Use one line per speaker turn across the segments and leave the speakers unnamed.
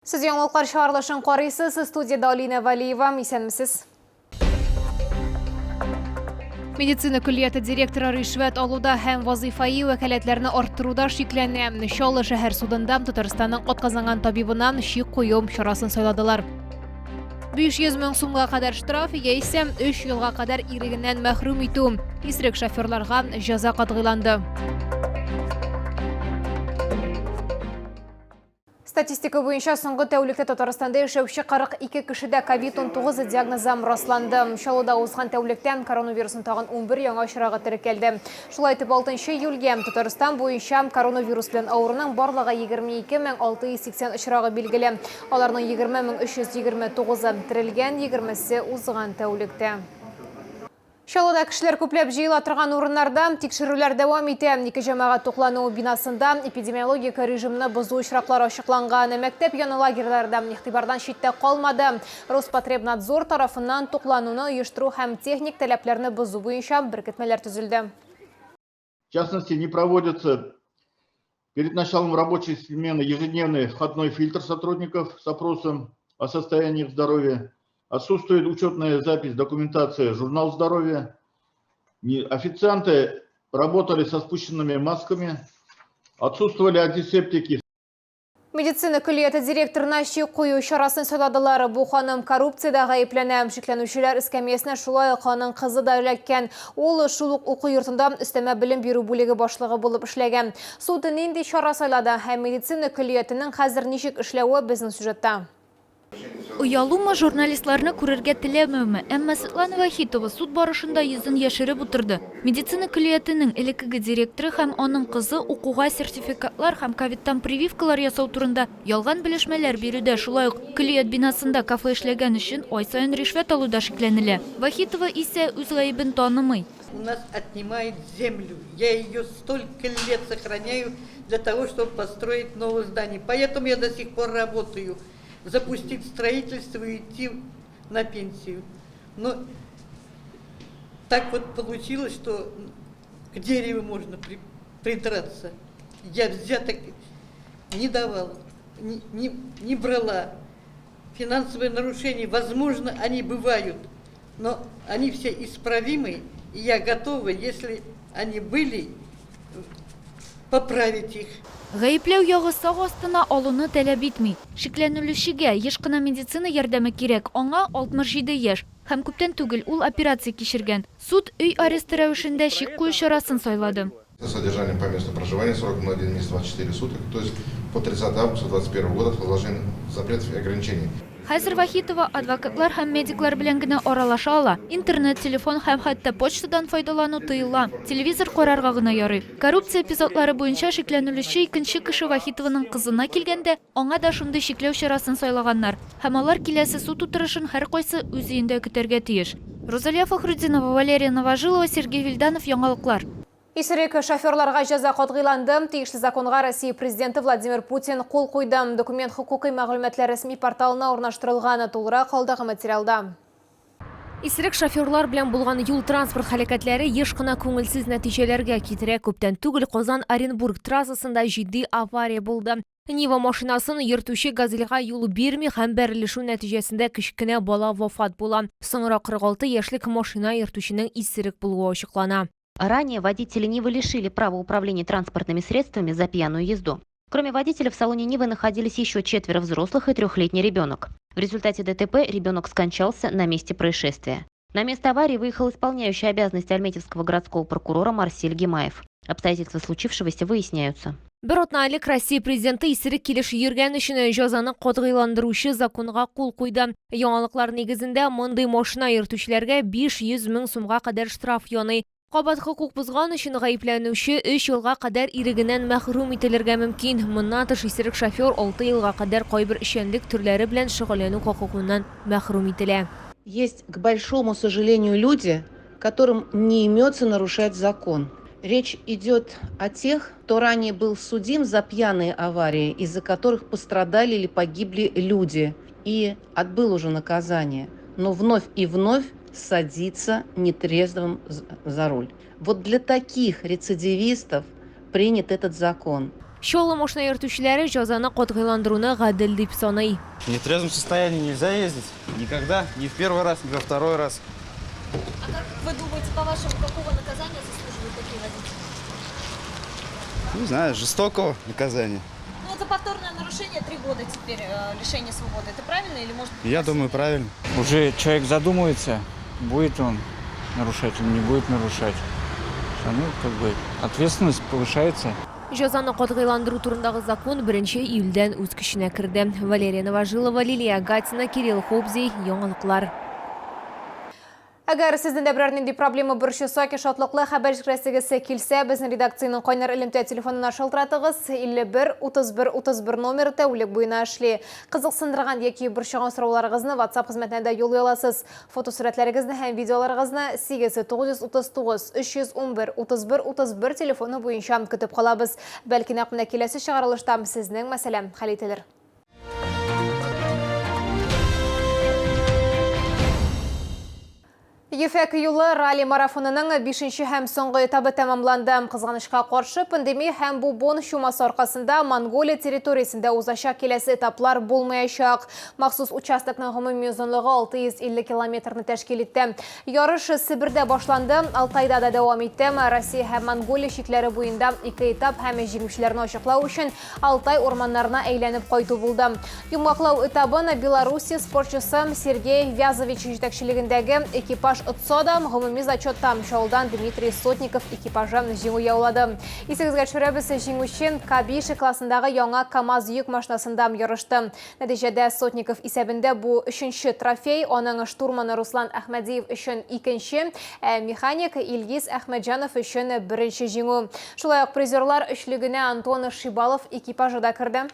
Сез яңалыклар чыгарылышын карыйсыз. Студиядә Алина Валиева. Исәнмесез. Медицина көллияте директоры ришвәт алуда һәм вазыйфаи вәкаләтләрне арттыруда шикләнә. Чаллы шәһәр судында Татарстанның атказанган табибына чик кую чарасын сайладылар. 500 мең сумга кадәр штраф яисә 3 елга кадәр ирегеннән мәхрүм итү. Исерек шоферларга җәза катгыйланды. Статистика буенча соңгы тәүлектә Татарстанда яшәүче 42 кешедә COVID-19 диагнозы расланды. Чаллыда узган тәүлектә коронавирусның тагын 11 яңа очрагы теркәлде. Шулай итеп, 6 июльгә Татарстан буенча коронавирус белән авыруның барлыгы 22 680 очрагы билгеле. Аларның 20 329-ы терелгән, 20-се узган тәүлектә. Чаллыда кешеләр күпләп җыела торган урыннарда тикшерүләр дәвам итә. Ике җәмәгать туклануы бинасында эпидемиологик режимны бозу очраклары ачыкланган. Мәктәп яны лагерьлары да игътибардан читтә калмады. Роспотребнадзор тарафыннан туклануны оештыру һәм техник таләпләрне бозу буенча беркетмәләр төзелде.
В частности, не проводится перед началом рабочей смены ежедневный входной фильтр сотрудников с опросом о состоянии их здоровья. Отсутствует учетная запись, документация, журнал здоровья. Официанты работали со спущенными масками. Отсутствовали антисептики.
Медицина көллияте директорына чик кую чарасын сайладылар. Бу ханым коррупциядә гаепләнә. Шикләнүчеләр эскәмиясенә шулай ук аның кызы да эләккән. Ул шул ук уку йортында өстәмә белем бирү бүлеге башлыгы булып эшләгән. Суд нинди чара сайлады һәм медицина көллиятенең хәзер ничек эшләве безнең сюжетта.
Оялумы, журналистларны күрергә теләмәүме, әмма Светлана Вахитова суд барышында йөзен яшереп утырды. Медицина көллиятенең элеккеге директоры һәм аның кызы укуга сертификатлар һәм ковидтан прививкалар ясау турында ялган белешмәләр бирүдә, шулай ук көллият бинасында кафе эшләгән өчен ай саен ришвәт алуда шикләнелә. Вахитова исә үз гаебен танымый.
У нас отнимают землю. Я ее столько лет сохраняю для того, чтобы построить новое здание. Поэтому я до сих пор работаю. Запустить строительство и идти на пенсию. Но так вот получилось, что к дереву можно придраться. Я взяток не давала, не брала. Финансовые нарушения, возможно, они бывают, но они все исправимы, и я готова, если они были, поправить их.
Гаепләү ягы сак астына алуны таләп итми. Шикләнелүчегә еш кына медицина ярдәме кирәк, аңа 67 яшь һәм күптән түгел ул операция кичергән. Суд өй аресты рәвешендә чик кую чарасын сайлады.
Содержание по месту проживания сроком на 1 месяц 24 суток, то есть по 30 августа 2021 года наложен запрет и ограничений.
Хәзер Вахитова адвокатлар һәм медиклар белән генә аралаша ала. Интернет, телефон һәм хәтта почтадан файдалану тыела. Телевизор карарга гына ярый. Коррупция эпизодлары буенча шикләнелүче икенче кеше Вахитованың кызына килгәндә, аңа да шундый чикләү чарасын сайлаганнар. Һәм алар киләсе суд утырышын һәркайсы үз өендә көтәргә тиеш. Розалия Фахрутдинова, Валерия Новожилова, Сергей Вильданов, Яңалыклар.
Исерек шоферларга җәза катгыйланды. Тиешле законга Россия президенты Владимир Путин кул куйды. Документ хокукый мәгълүматлар рәсми порталына урнаштырылган. Тулырак алдагы материалда.
Исерек шоферлар белән булган юл-транспорт һәлакәтләре еш кына күңелсез нәтиҗәләргә китерә. Күптән түгел Казан-Оренбург трассасында җитди авария булды. Нива машинасын йөртүче Газельга юл бирми һәм бәрелешү нәтиҗәсендә кечкенә бала вафат була. Соңрак 46 яшьлек машина йөртүченең исерек булуы ачыклана.
Ранее водителя Нивы лишили права управления транспортными средствами за пьяную езду. Кроме водителя, в салоне Нивы находились еще четверо взрослых и трехлетний ребенок. В результате ДТП ребенок скончался на месте происшествия. На место аварии выехал исполняющий обязанности Альметьевского городского прокурора Марсель Гимаев. Обстоятельства случившегося выясняются.
Бер атна элек Россия президенты исерек килеш йөргән өчен җәзаны катгыйландыручы законга кул куйды. Яңалыклар нигезендә мондый машина йөртүчеләргә 500 мең сумга кадәр штраф яный. Кабат хокук бозган өчен гаепләнүче 3 елга кадәр ирегеннән мәхрүм ителергә мөмкин. Моннан тыш исерек шофер 6 елга кадәр кайбер эшчәнлек төрләре белән шөгыльләнү хокукыннан мәхрүм ителә.
Есть, к большому сожалению, люди, которым не имется нарушать закон. Речь идет о тех, кто ранее был судим за пьяные аварии, из-за которых пострадали или погибли люди, и отбыл уже наказание, но вновь и вновь садится нетрезвым за руль. Вот для таких рецидивистов принят этот закон.
Чаллы машина йөртүчеләре җәзаны катгыйландыруны гадел дип саный.
В нетрезвом состоянии нельзя ездить. Никогда. Ни в первый раз, ни во второй раз.
А как вы думаете, по-вашему, какого наказания заслуживают такие водители?
Не знаю, жестокого наказания.
Ну, за повторное нарушение 3 года теперь лишение свободы. Это правильно или может быть?
Я думаю, правильно.
Уже человек задумывается, будет он нарушать или не будет нарушать. Ну, как бы ответственность повышается.
Җәзаны катгыйландыру турындагы закон 1 июльдән үз көченә керде. Валерия Новожилова, Лилия Гатина, Кирилл Хобзей, Яңалыклар.
Әгәр сезнең дә берәр нинди проблема борчыса, яки шатлыклы хәбәр җиткерәсегез килсә, безнең редакциянең кайнар элемтә телефонына шалтыратыгыз. 51 31 31 номеры тәүлек буена эшли. Кызыксындырган яки борчыган сорауларыгызны WhatsApp хезмәтенә дә юллый аласыз. Фотосурәтләрегезне һәм видеоларыгызны 8 939 311 31 31 телефоны буенча көтеп калабыз. Бәлки нәкъ менә киләсе чыгарылышта сезнең мәсьәлә хәл ителер. Ефәк юлы ралли-марафонының 5 һәм соңгы этабы тәмамланды. Кызганычка каршы, пандемия һәм бубон чумасы аркасында Монголия территориясендә узачак киләсе этаплар булмаячак. Махсус участокның гомуми озынлыгы 650 километрны тәшкил итте. Ярыш Себердә башланды, Алтайда да дәвам итте. Россия һәм Монголия чикләре буенда ике этап һәм җиңүчеләрне ачыклау өчен Алтай урманнарына әйләнеп кайту булды. Йомгаклау этабын Белоруссия спортчысы Сергей Вязович җитәкчелегендәге экипаж отса да, гомуми зачетта Чаллыдан Дмитрий Сотников экипажы җиңү яулады. Исегезгә төшерәбез, җиңүче Кабиши классындагы яңа КАМАЗ йөк машинасында ярышты. Нәтиҗәдә Сотников исәбендә бу өченче трофей, аның штурманы Руслан Әхмәдиев өчен икенче, ә механик Илгиз Әхмәтҗанов өчен беренче җиңү. Шулай ук призерлар өчлегенә Антон Шибалов экипажы да керде.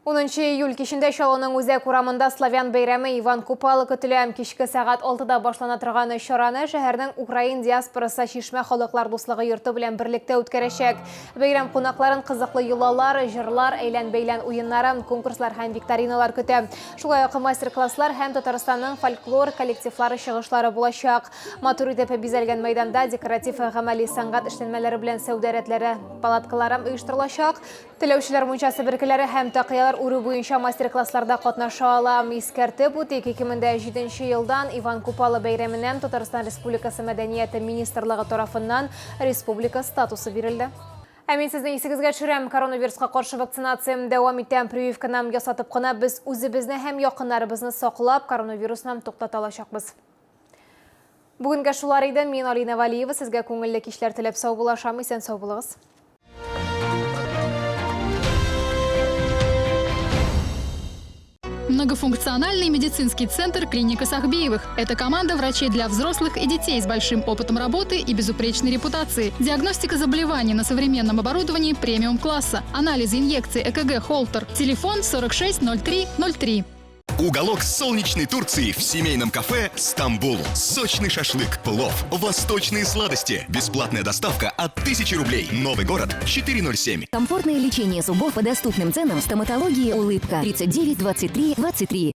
10 июль кичендә Чаллының үзәк урамында славян бәйрәме Иван Купала көтелә. Кичке сәгать 6-да башлана торган чараны шәһәрнең украин диаспорасы Чишмә халыклар дуслыгы йорты белән берлектә үткәрәчәк. Бәйрәм кунакларын кызыклы йолалар, җырлар, әйлән-бәйлән уеннары, конкурслар һәм викториналар көтә. Шулай ук мастер-класслар һәм Татарстанның фольклор коллективлары чыгышлары булачак. Матур итеп бизәлгән мәйданда декоратив гамәли сәнгать эшләнмәләре белән сәүдә рәтләре, палаткалары оештырылачак. Теләүчеләр мунча себеркеләре һәм такыялар үрү буенча мастер-классларда катнаша ала. Искәртеп үтик, 2007 елдан Иван Купала бәйрәменә Татарстан Республикасы Мәдәният министрлыгы тарафыннан республика статусы бирелде. Ә мин сезнең исегезгә төшерәм, коронавируска каршы вакцинация дәвам итә. Прививканы ясатып кына без үзебезне һәм якыннарыбызны саклап, коронавирусны туктата алачакбыз. Бүгенгә шулар иде. Мин Алина Валиева сезгә күңелле кичләр теләп саубуллашам. Исән сау булыгыз.
Многофункциональный медицинский центр «Клиника Сахбиевых». Это команда врачей для взрослых и детей с большим опытом работы и безупречной репутацией. Диагностика заболеваний на современном оборудовании премиум-класса. Анализы, инъекции, ЭКГ, Холтер. Телефон 46 03 03.
Уголок солнечной Турции в семейном кафе «Стамбул». Сочный шашлык, плов, восточные сладости. Бесплатная доставка от 1000 рублей. Новый город 407.
Комфортное лечение зубов по доступным ценам. Стоматология «Улыбка» 39 23 23.